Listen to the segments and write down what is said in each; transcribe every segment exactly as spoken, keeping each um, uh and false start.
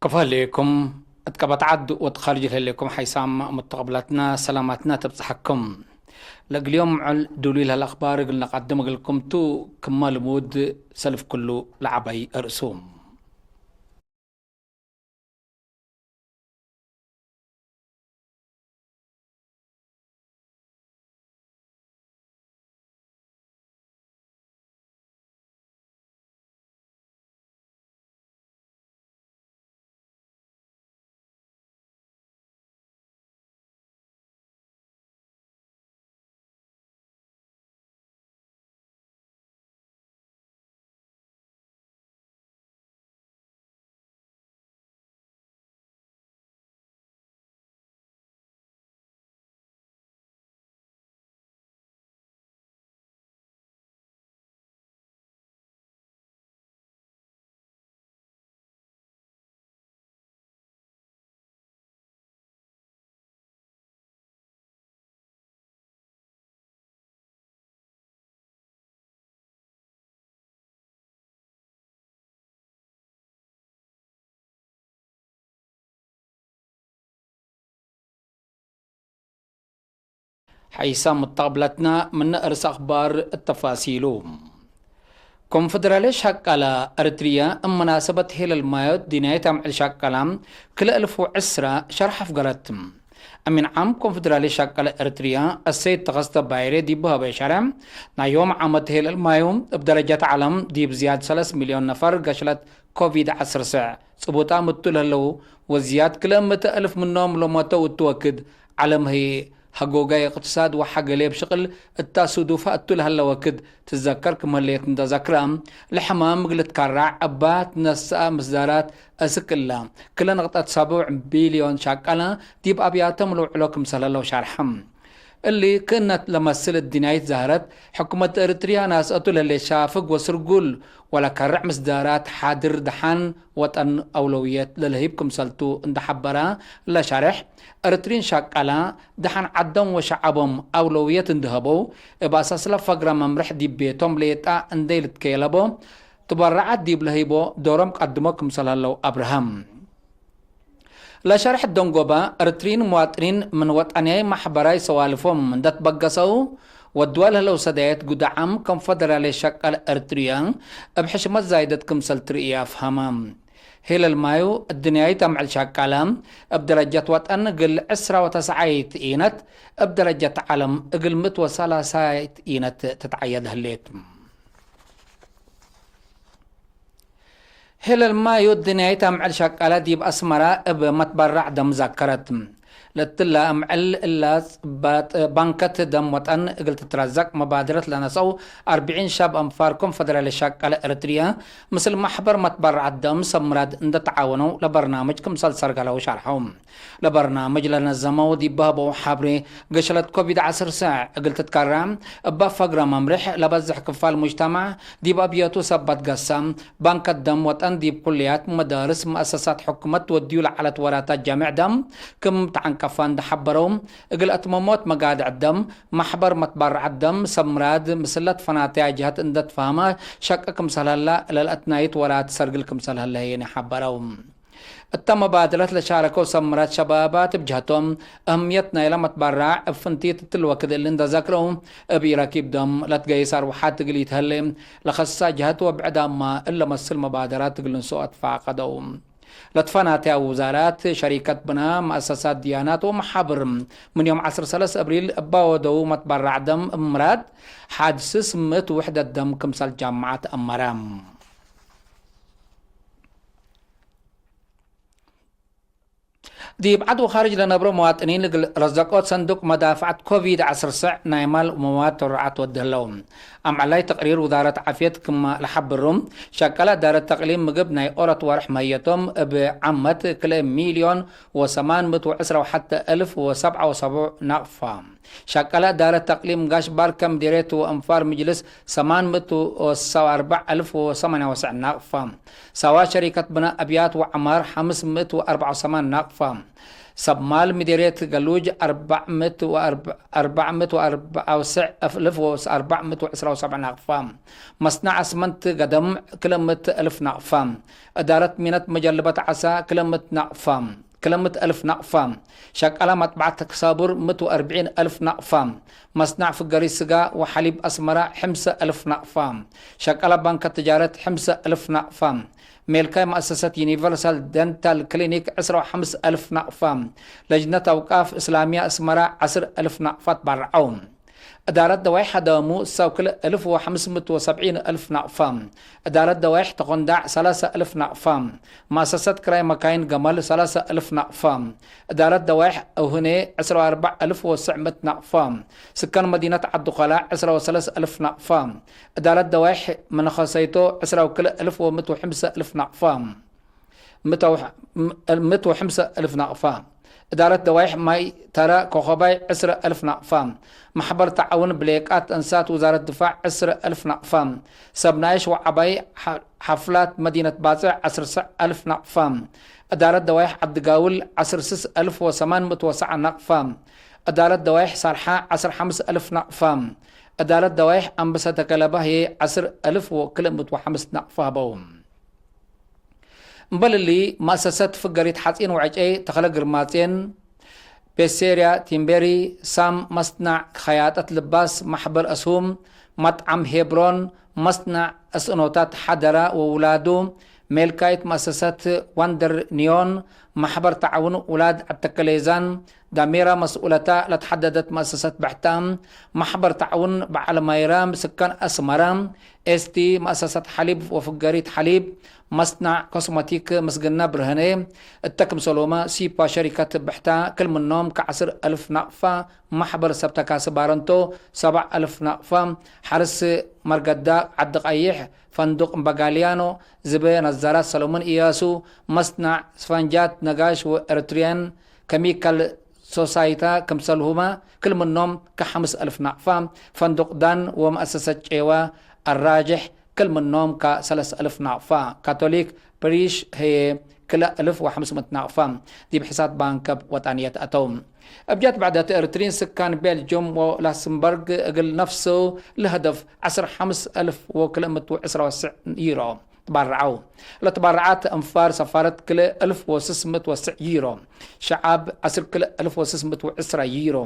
ከፎ ህሌኩም፣ እት ቀበት ዐድ ወእት ካርጅ ለህሌኩም ሐይሳም ሙተቅብላትና ሰላማትና ተብጽሐኩም። ለእግል ዮም ምዕል ዱሉይ ለህለ አክባር እግል ነቀድም እግልኩም ቱ፣ ክመ ልሙድ ሰልፍ ኩሉ ለዐባይ እርእሱ። ሐይሳም ሙተቅብላትና፣ ምነ እርስ አክባር እተፋሲሉ። ኮንፈደራልየት ሸቃለ ኤረትርየ እብ መናሰበት ሄለል ማዮ ዲናይት አምዕል ሸቃለ ክልኤ እልፍ ወዕስረ ሸርሕ አፍገረት። አሚን ዓም ኮንፈደራልየት ሸቃለ ኤረትርየ አሰይድ ተኸስተ ባይሬ ዲብ ሀበየ ሸርሕ፣ ናይ ዮም ዓመት ሄለል ማዮ እብ ደረጀት ዐለም ዲብ ዝያድ ሰለስ ሚልዮን ነፈር ገሽለት ኮቪድ ዐስር ስዕ ጽቡጣም እቱ ለህለው ወዝያድ ክልኤ ምእት እልፍ ምኖም ለሞተው እቱ ወክድ፣ ዐለም ህዬ ሀጎጋይ እቅትሳድ ወሐገሌብ ሽቅል እታ ሱዱፋ እቱ ለሀለ ወክድ ትዘከር ክም ህሌት እንተ ዘክረ፣ ለሕማም እግል ትካራዕ እባ ትነስአ ምስዳራት አስክ እለ፣ ክለ ንቅጠት ሰቡዕ ቢልዮን ሻቃለ ዲብ አብያቶም ለውዕሎ ክምሰል ህለው ሻርሐ። እሊ ክእነት ለመስል እድንያይት ዛህረት፣ ሕኩመት ኤረትርያ ናስአቱ ለህሌ ሻፍግ ወስርጉል ወለከርዕ ምስዳራት ሓድር ደሓን ወጠን አውለውየት ለልህይብ ክምሰልቱ እንደ ሐበረ ለሻርሕ፣ ኤረትርይን ሻቃላ ደሓን ዐዶም ወሸዐቦም አውለውየት እንደ ሀበው፣ እብ አሳስለ ፈግረ መምርሕ ዲብ ቤቶም ሌጣ እንዴ ልትከየለቦ፣ ትበረዓት ዲብ ለህይቦ ዶሮም ቀድሞ ክምሰል ሀለው አብርሀም። ለሸርሕ ደንጎበ፣ ኤረትርይን ምዋጥኒን ምን ወጠንያይ መሕበራይ ሰዋልፎም እንደ ትበገሰው ወድዋ ለህለው ሰዳየት ጉዳዓም ኮንፈደራልየት ሸቃለ ኤረትርየ እብ ሕሽመት ዛይደት ክምሰል ትርእየ አፍሀመ። ሄለል ማዩ፣ እድንያይት አምዕል ሸቃለ እብ ደረጀት ወጠን እግል ዕስራ ወተሰዓይት ኢነት፣ እብ ደረጀት ዐለም እግል ምእት ወሰላሳይት ኢነት ትትዐየድ ህሌት። ሄለል ማዩ፣ እድንያይት አምዕል ሸቃለ ዲብ አስመረ እብ መትበራዕ ደም ዛከረት። ለእትለ አምዕል እላ ጽባጥ ባንከት ደም ወጠን እግል ትትረዘቅ መባድረት ለነሰአው አርብዒን ሻብ አንፋር ኮንፈደራልየት ሸቃለ ኤረትርየ፣ ምስል መሕበር መትበራዕ ደም ሰብ ምራድ እንደ ተዓወነው ለበርናምጅ ክምሰል ሰርገለው ሸርሐው። ለበርናምጅ ለነዘመው ዲብ በህበው ሐብሬ፣ ገሸለት ኮቪድ ዐስር ስዕ እግል ትትከራ፣ እበ ፈግረ መምርሕ ለበዝሕ ክፋል ሙጅተማዕ ዲብ አብየቱ ሰበት ገሳ፣ ባንከት ደም ወጠን ዲብ ኩልያት፣ መዳርስ፣ መአሰሳት ሕኩመት ወድዩ ለዐለት ወራታት ጃምዕ ደም ክም ተዐንቀፋ እንደ ሐበረው፣ እግል አትመሞት መጋድዕ ደም፣ መሕበር መትበረዐት ደም ሰብ ምራድ ምስለ ትፈናተያ ጀሀት እንደ ትፋህመ ሸቂ ክምሰል ሀላ፣ ለልአትናይት ወራት ሰርግል ክምሰል ሀለ ህዬ ሐበረው። እተ መባደረት ለሻረከው ሰብ ምራድ ሸባባት እብ ጀሀቶም፣ አህምየት ናይለ መትበራዕ እብ ፍንቲት እትሊ ወክድ እሊ እንደ ዘክረው፣ እብ ኢረኪብ ደም ለትገይስ አርወሓት እግል ኢትሀሌ፣ ለከሳ ጀሀት ወብዕዳማ እለ መስል መባደራት እግል ንስኦ አትፋቀደው። ለትፈናተያ ውዛራት፣ ሸሪከት ብና፣ መአሰሳት ድያናት ወመሓብር፣ ምን ዮም ዐስር ሰለስ አብሪል እባ ወደው መትበራዕ ደም እብ ምራድ፣ ሓድ ስስ ምእት ውሕደት ደም ክምሰል ጃምዓት አመረ። ዲብ ዐድ ወኻርጅ ለነብሮ መዋጥኒን እግል ረዘቆት ሰንዱቅ መዳፈዐት ኮቪድ ዐስር ስዕ ናይ ማል ወመዋድ ተበሩዓት ወዲ ህለው። አምዕላይ ተቅሪር ውዛረት ዓፍየት ክመ ለሐብሩ፣ ሸቀለ እዳረት ተቅሊም ምግብ ናይ ኦሮት ወርሕ መህየቶም እብ ዓመት ክልኤ ሚልዮን ወሰማን ምእት ወዕስረ ወሐተ እልፍ ወሰብዓ ወሰቡዕ ናቅፋ። ሸቀለ እዳረት ተቅሊም ጋሽ ባርከ ምዲርየት ወአንፋር ምጅልስ ሰማን ምእት ወሰው አርበዕ እልፍ ወሰማንያ ወሰዕ ናቅፋ። ሳዋ ሸሪከት ብና አብያት ወዐማር ሐምስ ምእት ወአርበዕ ወሰማን ናቅፋ። ሰብ ማል ምዴርየት ገሉጅ አርበዕ ምእት ወአርብ-፣ አርበዕ ምእት ወአርበዕ ወስዕ እልፍ ወአርበዕ ምእት ወዕስራ ወሰብዕ ናቅፋ። መስናዕ አስመንት ገደም ክልኤ ምእት እልፍ ናቅፋ። እዳረት ሚነት መጀልበት ዐሳ ክልኤ ምእት ናቅፋ። ክልኤ ምእት እልፍ ናቅፋ። ሸቃላ መጥበዐት ተክሳቡር ምእት ወአርብዒን እልፍ ናቅፋ። መስናዕ ፍገሪ ስጋ ወሐሊብ አስመራ ሕምሰ እልፍ ናቅፋ። ሸቃላ ባንከ ትጃረት ሕምሰ እልፍ ናቅፋ። ሜልካይ መአሰሰት ዩኒቨርሳል ደንታል ክሊኒክ ዕስራ ወሐምስ እልፍ ናቅፋ። ለጅነት አውቃፍ እስላምያ አስመራ ዐስር እልፍ ናቅፋ ትባርዐው። እዳረት ደዋይሕ ሀዳሙ ሳው ክልኤ እልፍ ወሐምስ ምእት ወሰብዒን እልፍ ናቅፋ። እዳረት ደዋይሕ ተኮንዳዕ ሰላሳ እልፍ ናቅፋ። መአሰሰት ክራይ መካይን ገመል ሰላሳ እልፍ ናቅፋ። እዳረት ደዋይሕ አውህኔ ዕስራ ወአርበዕ እልፍ ወስዕ ምእት ናቅፋ። ስካን መዲነት ዐዲ ኮላ ዕስራ ወሰለስ እልፍ ናቅፋ። እዳረት ደዋይሕ መነኸሰይቶ ዕስራ ወክልኤ እልፍ ወምእት ወሐምሰ እልፍ ናቅፋ። ምእት ወሕ-፣ ምእት ወሐምሰ እልፍ ናቅፋ። እዳረት ደዋይሕ ማይ ተረ ኮኸባይ ዕስረ እልፍ ናቅፋ። ማሕበር ተዓውን ብሌቃት እንሳት ውዛረት ድፋዕ ዕስረ እልፍ ናቅፋ። ሰብ ናይሽ ወዐባይ ሐ-፣ ሐፍላት መዲነት ባጽዕ ዐስር እልፍ ናቅፋ። እዳረት ደዋይሕ ዐዲ ጋውል ዐስር ስስ እልፍ ወሰማን ምእት ወሰዓ ናቅፋ። እዳረት ደዋይሕ ሳልሓ ዐስር ሐምስ እልፍ ናቅፋ። እዳረት ደዋይሕ አንበሰ ተከለባ ህዬ ዐስር እልፍ ወክልኤ ምእት ወሐምስ ናቅፋ ሀበው። እምበል እሊ፣ መአሰሰት ፍገሪት ሐጺን ወዕጨይ ተኸለ ግርማጼን፣ ቤሴርያ ቲምቤሪ፣ ሳም መስናዕ ኸያጠት ልባስ፣ ማሕበር አስሁም፣ መጥዓም ሄብሮን፣ መስናዕ እስእኖታት ሐደራ ወውላዱ፣ ሜልካይት መአሰሰት ዋንደር ኒዮን፣ ማሕበር ተዓውን ውላድ ዐተከሌዛን፣ ዳሜራ መስኡለታ ለትሐደደት መአሰሰት ብሕታ፣ ማሕበር ተዓውን በዐል ማይራ፣ ስካን አስመራ፣ ኤስቲ፣ መአሰሰት ሐሊብ ወፍገሪት ሐሊብ፣ መስናዕ ኮስሞቲክ ምስግና ብርሀኔ፣ እተ ክምሰሎመ ሲፓ ሸሪከት ብሕታ፣ ክል ምኖም ከዐስር እልፍ ናቅፋ፣ ማሕበር ሰብ ተካሲ ባረንቶ ሰብዕ እልፍ ናቅፋ፣ ሐርስ መርገዳ ዐዲ ቀይሕ፣ ፈንዱቅ እምበጋልያኖ፣ ዝበ ነዛራት ሰሎሞን እያሱ፣ መስናዕ ስፈንጃት ነጋሽ ወኤሪትሪያን፣ ከሚካል ሶሳይታ ክምሰልሁመ ክል ምኖም ከሐምስ እልፍ ናቅፋ፣ ፈንዱቅ ዳን ወመአሰሰት ጬዋ አራጅሕ ክል ምኖም ከሰለስ እልፍ ናቅፋ፣ ካቶሊክ ፕሪሽ ህዬ ክልኤ እልፍ ወሐምስ ምእት ናቅፋ፣ ዲብ ሕሳት ባንከብ ወጣንየት አተው። እብ ጀት ብዕደት ኤሪትሪን ስካን ቤልጅዩም ወላክሰምበርግ እግል ነፍሱ ለሀደፍ ዐስር ሐምስ እልፍ ወክልኤ ምእት ወዕስራ ወስዕ ዩሮ። ትባረዐው። ለትባረዓት አንፋር ሰፋረት ክልኤ እልፍ ወስስ ምእት ወስዕ ዩሮ። ሸዓብ ዐስር ክልኤ እልፍ ወስስ ምእት ወዕስራ ዩሮ።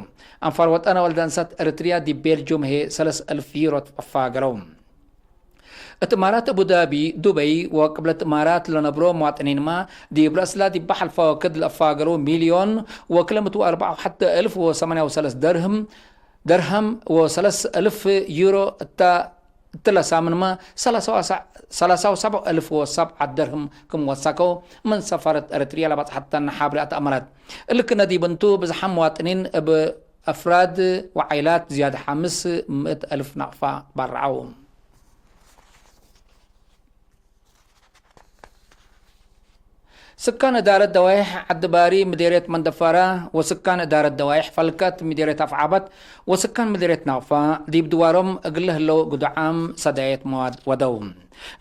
አንፋር ወጠን ወልደ እንሰት ኤሪትሪያ ዲብ ቤልጁም ህዬ ሰለስ እልፍ ዩሮ ትአፋገረው። እት እማራት አቡዳቢ፣ ዱበይ ወቅብለት እማራት ለነብሮ መዋጥኒንማ ዲብ ረአስላ ዲብ ሐልፋ ወክድ ለአፋገረው ሚልዮን ወክልኤ ምእት ወአርበዕ ወሐተ እልፍ ወሰማንያ ወሰለስ ደርህም፣ ደርሀም ወሰለስ እልፍ ዩሮ እታ እትለ ሳምንመ ሰላሳ ወሰ-፣ ሰላሳ ወሰብዕ እልፍ ወሰብዓ ደርህም ክም ወሰከው ምን ሰፋረት ኤረትርያ ለበጽሐተነ ሓብሬ አትአመረት። እሊ ክነ ዲብ እንቱ፣ ብዝሓም መዋጥኒን እብ አፍራድ ወዓይላት ዝያድ ሐምስ ምእት እልፍ ናቅፋ ባርዐው። ስካን እዳረት ደዋይሕ ዐዲ ባሪ ምዴርየት መንደፋራ ወስካን እዳረት ደዋይሕ ፈልከት ምዴርየት አፍዓበት ወስካን ምዴርየት ናቅፋ ዲብ ድዋሮም እግል ህለው ግዱዓም ሰዳየት መዋድ ወደው።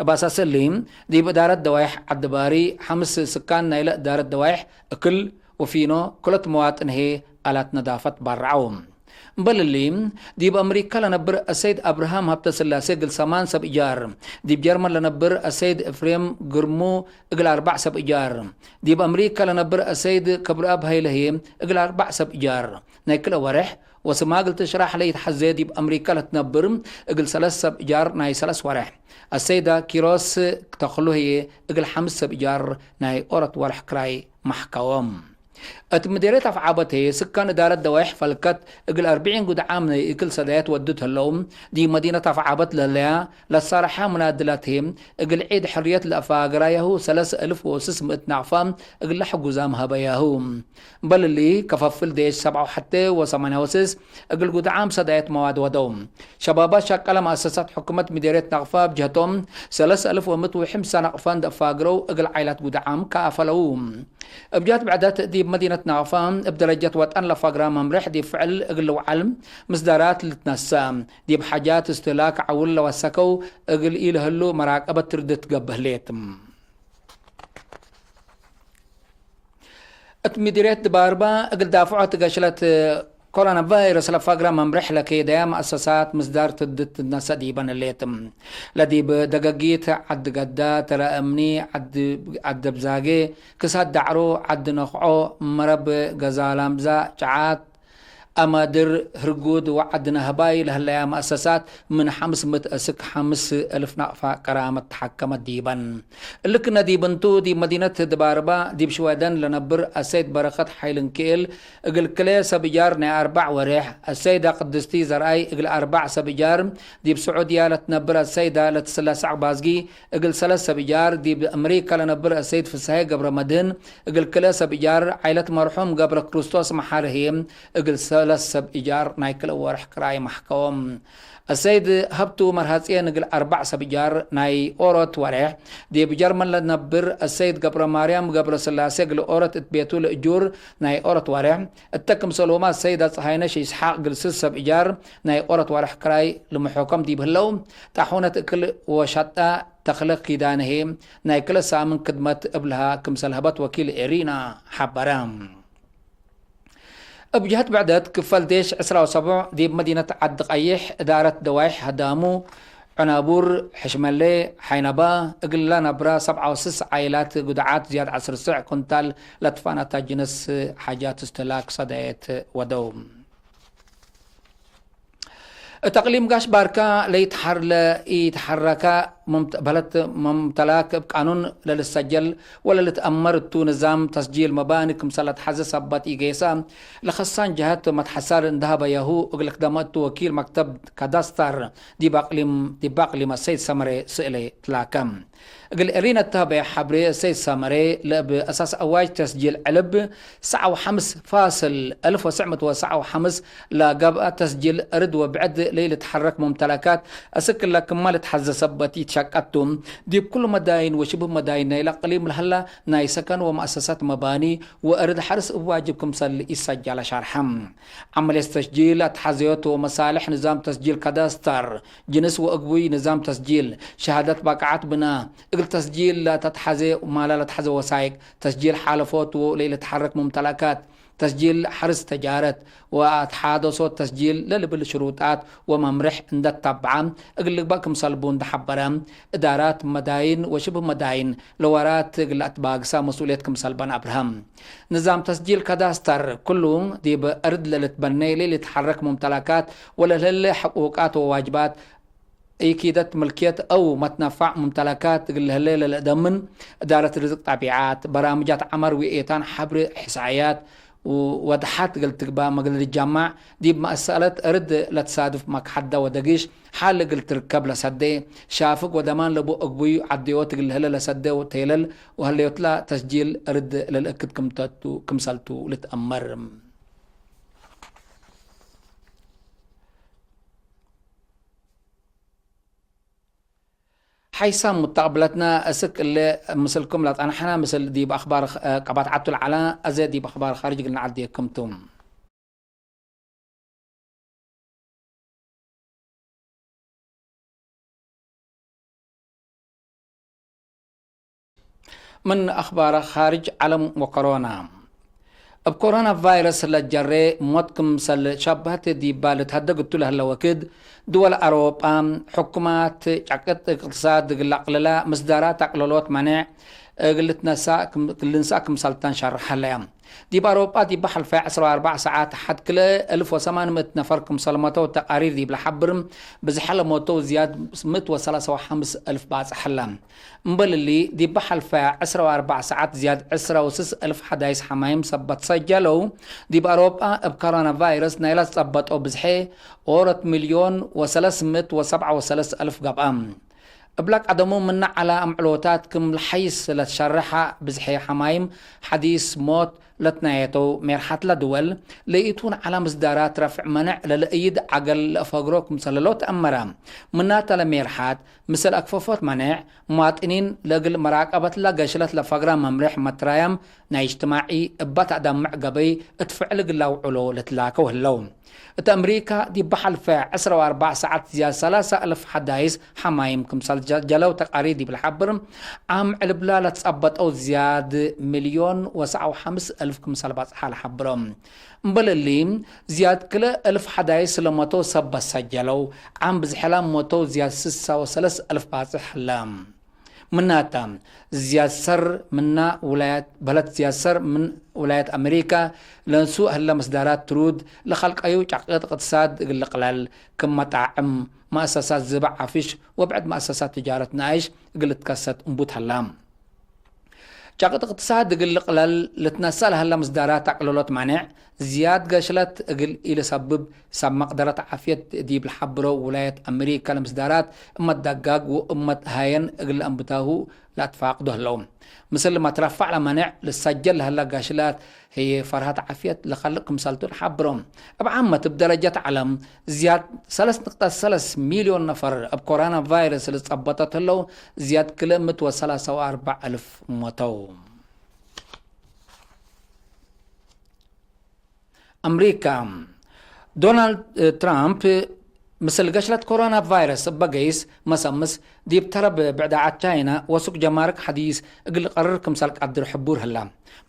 እብ አሳስ እሊ፣ ዲብ እዳረት ደዋይሕ ዐዲ ባሪ ሐምስ ስካን ናይለ እዳረት ደዋይሕ እክል ወፊኖ ክሎት መዋጥን ህዬ አላት ነዳፈት ባርዐው። እምበል እሊ፣ ዲብ አምሪካ ለነብር አሰይድ አብርሃም ሀብተስላሴ እግል ሰማን ሰብ እጃር፣ ዲብ ጀርመን ለነብር አሰይድ ኤፍሬም ግርሙ እግል አርበዕ ሰብ እጃር፣ ዲብ አምሪካ ለነብር አሰይድ ክብረአብ ሀይለ ህዬ እግል አርበዕ ሰብ እጃር ናይ ክልኤ ወሬሕ፣ ወስማ እግል ትሽራሕ ለኢትሐዜ ዲብ አምሪካ ለትነብር እግል ሰለስ ሰብ እጃር ናይ ሰለስ ወሬሕ፣ አሰይዳ ኪሮስ ተክሉ ህዬ እግል ሐምስ ሰብ እጃር ናይ ኦሮት ወሬሕ ክራይ መሕከዎም። እት ምዴርየት አፍዓበት ህዬ፣ ስካን እዳረት ደዋይሕ ፈልከት እግል አርብዒን ግድዓም ናይ እክል ሰዳየት ወዱት ህለው፣ ዲብ መዲነት አፍዓበት ለህለያ ለሳርሐ ሙናድላት ህዬ፣ እግል ዒድ ሕርየት ለአፋገራያሁ ሰለስ እልፍ ወስስ ምእት ናቅፋ እግለ ሕጉዛም ሀበያሁ። እምበል እሊ፣ ከፈፍል ዴሽ ሰብዓ ወሐቴ ወሰማንያ ወስስ እግል ግድዓም ሰዳየት መዋድ ወደው። ሸባባት ሸቀለ መአሰሳት ሕኩመት ምዴርየት ናቅፋ ብጀህቶም፣ ሰለስ እልፍ ወምእት ወሐምሳ ናቅፋ እንዴ አፋግረው እግል ዓይላት ግድዓም ከአፈለው። እብ ጀህት ብዕደት፣ ዲብ መዲነት ናቅፋ እብ ደረጀት ወጠን ለፋግራ መምሬሕ ዲብ ፍዕል እግል ልውዓል ምስዳራት ልትነሰእ፣ ዲብ ሓጃት እስትህላክ ዐውል ለወሰከው እግል ኢለህሉ መራቀበት ትርድት ገብእ ህሌት። እት ምዲርየት ድባርባ እግል ዳፍዖት ገሽለት ኮሮና ቫይረስ ለፈግረ መምርሕ ለኬደያ መአሰሳት ምስዳር ትድት ትነሰእ ዲበን ህሌት። ለዲብ ደገጊት፣ ዐዲ ገዳ፣ ተረ እምኒ፣ ዐዲ፣ ዐዲ ብዛጌ፣ ክሳድ ዳዕሮ፣ ዐዲ ነኽዖ፣ መረብ ገዛላምዛ፣ ጨዓት፣ አማድር፣ ህርጉድ ወዐድ ነህባይ ለህለያ መአሰሳት ምን ሐምስ ምእት እስክ ሐምስ እልፍ ናቅፋ ቀራመት ተሐከመት ዲበን። እሊ ክነ ዲብ እንቱ፣ ዲብ መዲነት ድባርባ፣ ዲብ ሽወደን ለነብር አሰይድ በረኸት ሐይልንክኤል፣ እግል ክልኤ ሰብ እጃር ናይ አርባዕ ወሬሕ፣ አሰይዳ ቅድስቲ ዘርአይ እግል አርባዕ ሰብ እጃር፣ ዲብ ስዑድያ ለትነብር አሰይዳ ለትስለሳዕ ባዝጊ እግል ሰለስ ሰብ እጃር፣ ዲብ አምሪካ ለነብር አሰይድ ፍስሃዬ ገብረመድህን እግል ክልኤ ሰብ እጃር፣ ዓይለት መርሑም ገብረክርስቶስ መሓሪ ህዬ እግል ሰለስ ሰብ እጃር ናይ ክልኤ ወርሕ ክራይ መሕከዎም። አሰይድ ሀብቱ መርሃጽየን እግል አርባዕ ሰብ እጃር ናይ ኦሮት ወሬሕ፣ ዲብ ጀርመን ለነብር አሰይድ ገብረማርያም ገብረስላሴ እግል ኦሮት እት ቤቱ ለእጁር ናይ ኦሮት ወሬሕ፣ እተ ክምሰልሁመ አሰይድ አጽሃይነሽ ይስሓቅ እግል ስስ ሰብ እጃር ናይ ኦሮት ወሬሕ ክራይ ልምሖከም ዲብ ህለው፣ ጣሑነት እክል ወሸጣ ተክለ ኪዳነ ህዬ ናይ ክልኤ ሳምን ክድመት እብልሃ ክምሰል ሀበት ወኪል ኤሪና ሐበረ። እብ ጀህት ብዕደት፣ ክፈል ዴሽ ዕስራ ወሰቡዕ ዲብ መዲነት ዐዲ ቀይሕ፣ እዳረት ደዋይሕ ሀዳሙ፣ ዕናቡር፣ ሕሽመሌ፣ ሓይነባ፣ እግል ለነብራ ሰብዓ ወስስ ዓይላት ጉድዓት ዝያድ ዐስር ስዕ ኩንታል ለትፋናታ ጅንስ ሓጃት እስትህላክ ሰደየት ወደው። እት አቅሊም ጋሽ ባርካ ለይትሐር-፣ ለኢተሐረከ ሙምት-፣ በለት ሙምተላክ እብ ቃኑን ለልሰጀል ወለልትአመር እቱ፣ ንዛም ተስጂል መባኒ ክምሰል ለትሐዜ ሰበት ኢጌሰ፣ ለከሳን ጀሀት መትሐሰር እንደሀበያሁ እግል ክደመ እቱ ወኪል መክተብ ካዳስተር ዲብ አቅሊም፣ ዲብ አቅሊም አሰይድ ሰመሬ ስእለ ትላከ። እግል ኤሪና እተሀበየ ሐብሬ፣ ሰይድ ሰመሬ ለእብ አሳስ አዋጅ ተስጂል ዕልብ ሰዕ ወሐምስ ፋስል አልፍ ወሰዕ ምእት ወሰዕ ወሐምስ ለገብአ ተስጂል እርድ ወብዕድ ለኢልትሐረክ ሙምተለካት፣ አስክ እለ ክመ ልትሐዘ ሰበት ኢትሸቀቱ። ዲብ ኩሉ መዳይን ወሽብህ መዳይን ናይለ አቅሊም ለሀላ ናይ ሰከን ወመአሰሳት መባኒ ወእርድ ሐርስ እብ ዋጅብ ክምሰል ኢሰጀለ ሸርሐ። ዐመልየት ተስጂል አትሐዘዮት ወመሳልሕ ንዛም ተስጂል ካዳስተር፣ ጅንስ ወእግቡይ ንዛም ተስጂል፣ ሸሃደት ባቅዓት ብና፣ እግል ተስጂል ለተትሐዜ ማለ ለትሐዜ ወሳይቅ፣ ተስጂል ሓለፎት ወለኢልትሐረክ ሙምተለካት፣ ተስጂል ሐርስ ተጃረት ወአትሓደሶት ተስጂል ለልብል ሽሩጣት ወመምርሕ እንደ ተበዐ እግል ልግበእ ክምሰል ቡ እንደ ሐበረ፣ እዳራት መዳይን ወሽብህ መዳይን ለወራት እግል ለአትባግሳ መስኡልየት ክምሰል በን አብርሀም። ንዛም ተስጂል ካዳስተር ክሉ ዲብ እርድ ለልትበኔ ለኢልትሐረክ ሙምተለካት ወለልህሌ ሕቁቃት ወዋጅባት፣ ኢኪደት ምልክየት አው መትነፋዕ ሙምተለካት እግል ለህሌ ለልአደምን፣ እዳረት ርዝቅ ጣቢዓት፣ በራምጃት ዐመር ወኤታን ሐብሪ ሕሳያት ወወድሓት እግል ትግባእ እግል ልትጀማዕ፣ ዲብ መአሰለት እርድ ለትሳድፍ መክሐደ ወደጊሽ ሓል እግል ትርከብ ለሰዴ፣ ሻፍግ ወደማን ለቡ እግቡይ ዐድዮት እግል ለህሌ ለሰዴ ወቴለል ወህለዮትላ ተስጂል እርድ ለልእክድ ክምተቱ፣ ክምሰልቱ ልትአመር። ሓይሳም ሙተቅብለትነ፣ እስክ እለ ምስልኩም ለጸናሕነ፣ ምስል ዲብ አክባር፣ እ፣ ቀባትዓቱ ለዐለ፣ አዜ ዲብ አክባር ካርጅ እግል ነዐድየኩም ቱ። ምን አክባር ካርጅ ዐለም ወኮሮና። እብ ኮሮና ቫይረስ ለጀሬ ሞት ክምሰል ሸበህት ዲባ ልትሀደግ እቱ ለህለ ወክድ፣ ድወል አውሮጳ፣ ሕኩማት ጨቅጥ እቅትሳድ እግል ለአቅልላ፣ ምስዳራት አቅለሎት መኔዕ እግል ልትነሳእ ክም-፣ ልንሳእ ክምሰልተን ሸርሕ ሀለያ። ዲብ አውሮጳ ዲብ ሐልፈ ዐስራ ወአርበዕ ሰዓት ሐድ ክልኤ እልፍ ወሰማን ምእት ነፈር ክምሰል ሞተው ተቃሪር ዲብ ለሐብር፣ ብዝሐ ለሞተው ዝያድ ምእት ወሰላሳ ወሐምስ እልፍ ባጽሕ ሀለ። እምበል እሊ፣ ዲብ ሐልፈ ዕስራ ወአርበዕ ሰዓት ዝያድ ዕስራ ወስስ እልፍ ሐዳይስ ሐማይም ሰበት ሰጀለው። ዲብ አውሮጳ እብ ኮሮና ቫይረስ ናይላ ትጸበጦ ብዝሐ ኦሮት ሚልዮን ወሰለስ ምእት ወሰብዓ ወሰለስ እልፍ ገብአ። እብላ ቀደሙ ምነ ዐላ አምዕሎታት ክም ለሐይስ ለትሸረሐ ብዝሐ ሐማይም ሐዲስ ሞት ለትናየተው ሜርሓት ለድወል ለኢቱን ዐላ ምስዳራት ረፍዕ መነዕ ለለእይድ ዐገል ለአፈግሮ ክምሰለለው ተአመረ። ምናተ ለሜርሓት ምስል አክፈፎት መኔዕ፣ ሙዋጥኒን ለእግል መራቀበትለ ገሽለት ለፈግረ መምሬሕ መትራያም ናይ እጅትማዒ እበ ተአደምዕ ገበይ እት ፍዕል እግል ለአውዕሎ ልትላከው ህለው። እት አምሪካ ዲብ በሐልፈ ዕስራ ወአርበዕ ሰዓት ዝያድ ሰላሳ እልፍ ሐዳይስ ሐማይም ክምሰል ጀ-፣ ጀለው ተቃሪር ዲብ ለሐብር፣ ዓም ዕልብላ ለትጸበጠው ዝያድ ሚልዮን ወሰዓ ወሐምስ እልፍ ክምሰል በጽሐ ለሐብሮ። እምበል እሊ፣ ዝያድ ክልኤ እልፍ ሐዳይስ ለሞተው ሰበት ሰጀለው፣ ዓም ብዝሐ ለሞተው ዝያድ ስሳ ወሰለስ እልፍ ባጽሕ ህለ። ምናተ፣ ዝያድ ሰር ምና ውላያት፣ በለት ዝያድ ሰር ምን ውላያት አሜሪካ ለንሱ ህለ ምስዳራት ትሩድ ለኸልቀዩ ጨቅጥ እቅትሳድ እግል ልቅለል፣ ክም መጣዕም፣ መአሰሳት ዝባዕ አፍሽ ወብዕድ መአሰሳት ትጃረት ነኣይሽ እግል ልትከሰት እንቡት ሀላ። ጨቅጥ እቅትሳድ እግል ልቅለል ልትነሰእ ለሀለ ምስዳራት አቅልሎት ማንዕ፣ ዝያድ ገሽለት እግል ኢልሰብብ፣ ሰብ መቅደረት ዓፍየት ዲብ ለሐብሮ ውላየት አሜሪካ ለምስዳራት እመ ደጋግ ወእመ ተሃየን እግል ለአንብታሁ ለአትፋቅዶ ህለው። ምስል መትረፋዕ ለመንዕ ልሰጀል ለሀለ ገሽለት ህዬ ፈርሀት ዓፍየት ለከልቅ ክምሰልቱ ለሐብሮ። እብ ዓመት እብ ደረጀት ዐለም ዝያድ ሰለስ ንቅጠት ሰለስ ሚልዮን ነፈር እብ ኮሮና ቫይረስ ልትጸበጠት ህለው፣ ዝያድ ክልኤ ምእት ወሰላሳ ወአርበዕ እልፍ ሞተው። አምሪካ፣ ዶናልድ ትራምፕ ምስል ገሽለት ኮሮና ቫይረስ እበ ገይስ መሰምስ ዲብ ተረብ ብዕዳዓት ቻይና ወሱቅ ጀማርክ ሐዲስ እግል ልቀርር ክምሰል ቀድር ሕቡር ህላ።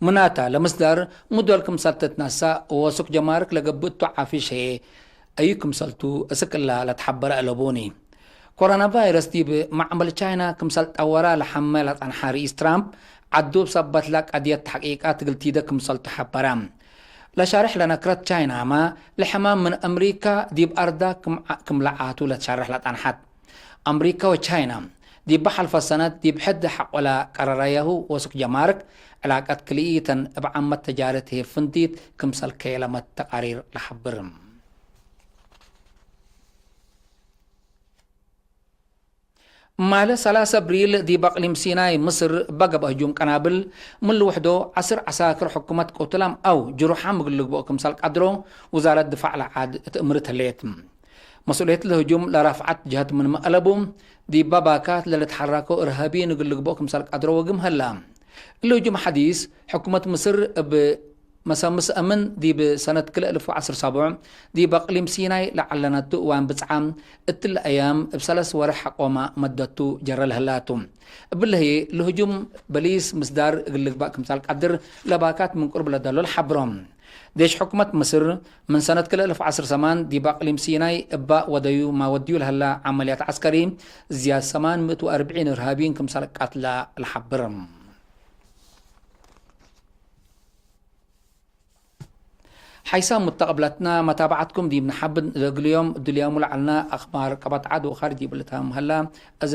ምናተ፣ ለምስዳር ሙዶል ክምሰል ትትነሰእ ወሱቅ ጀማርክ ለገብእ እቱ ዓፍሽ ህዬ፣ አዩ ክምሰልቱ እስክ እላ ለትሐበረ አለቡኒ። ኮሮና ቫይረስ ዲብ መዓመል ቻይና ክምሰል ጠወራ ለሐመ ለጸንሐ ርኢስ ትራምፕ፣ ዐዱ እብ ሰበትላ ቀድየት ተሕቂቃት እግል ቲደ ክምሰልቱ ሐበረ። ለሻርሕ ለነክረት ቻይናመ፣ ለሕማም ምን አምሪካ ዲብ አርዳ ክም ዐ-፣ ክም ለአቱ ለትሸርሕ ለጸንሐት። አምሪካ ወቻይና፣ ዲብ ሐልፈ ሰነት ዲብ ሕድ ሐቆ ለቀረረያሁ ወሱክ ጀማርክ፣ ዕላቀት ክልኢተን እብ ዓመት ተጃረት ህዬ ፍንቲት ክምሰል ከየለመት ተቃሪር ለሐብር። ማለ ሰላሰ አብሪል ዲብ አቅሊም ሲናይ ምስር እበ ገብአ ህጁም ቀናብል፣ ምን ልውሕዶ ዐስር ዐሳክር ሕኩመት ቅቱላም አው ጅሩሓም እግል ልግብኦ ክምሰል ቀድሮ ውዛረት ድፋዕ ለዓድ እት እምርት ህሌት። መስኡልየት ለህጁም ለረፍዐት ጀሀት ምንመ አለቡ፣ ዲብ ባካት ለልትሐረከው እርሃቢን እግል ልግብኦ ክምሰል ቀድሮ ወግም ሀላ። እሊ ህጁም ሐዲስ፣ ሕኩመት ምስር እብ መሰምስ አምን ዲብ ሰነት ክልኤ እልፍ ወዐስር ሰቡዕ ዲብ አቅሊም ሲናይ ለዐለነቱ እዋን ብጽዓ፣ እትለ አያም እብ ሰለስ ወርሕ ሐቆመ መደቱ ጀረ ለህላቱ። እብለ ህዬ ለህጁም በሊስ ምስዳር እግል ልግባእ ክምሰል ቀድር ለባካት ምን ቅሩብ ለደሎ ለሐብሮም። ዴሽ ሕኩመት ምስር፣ ምን ሰነት ክልኤ እልፍ ወዐስር ሰማን ዲብ አቅሊም ሲናይ እበ ወደዩ ማወድዩ ለሀላ ዐመልያት ዐስከሪ፣ ዝያድ ሰማን ምእት ወአርብዒን እርሃቢን ክምሰል ቀትለ ለሐብር። ሐይሳም ሙተቀብለትና፣ መታብዐትኩም ዲብ ነሐብን፣ እግል ዮም እድልያሙ ለዐልና አክባር ቀበት ዐድ ወካሪ ዲብ ልታም ሀላ፣ እዘ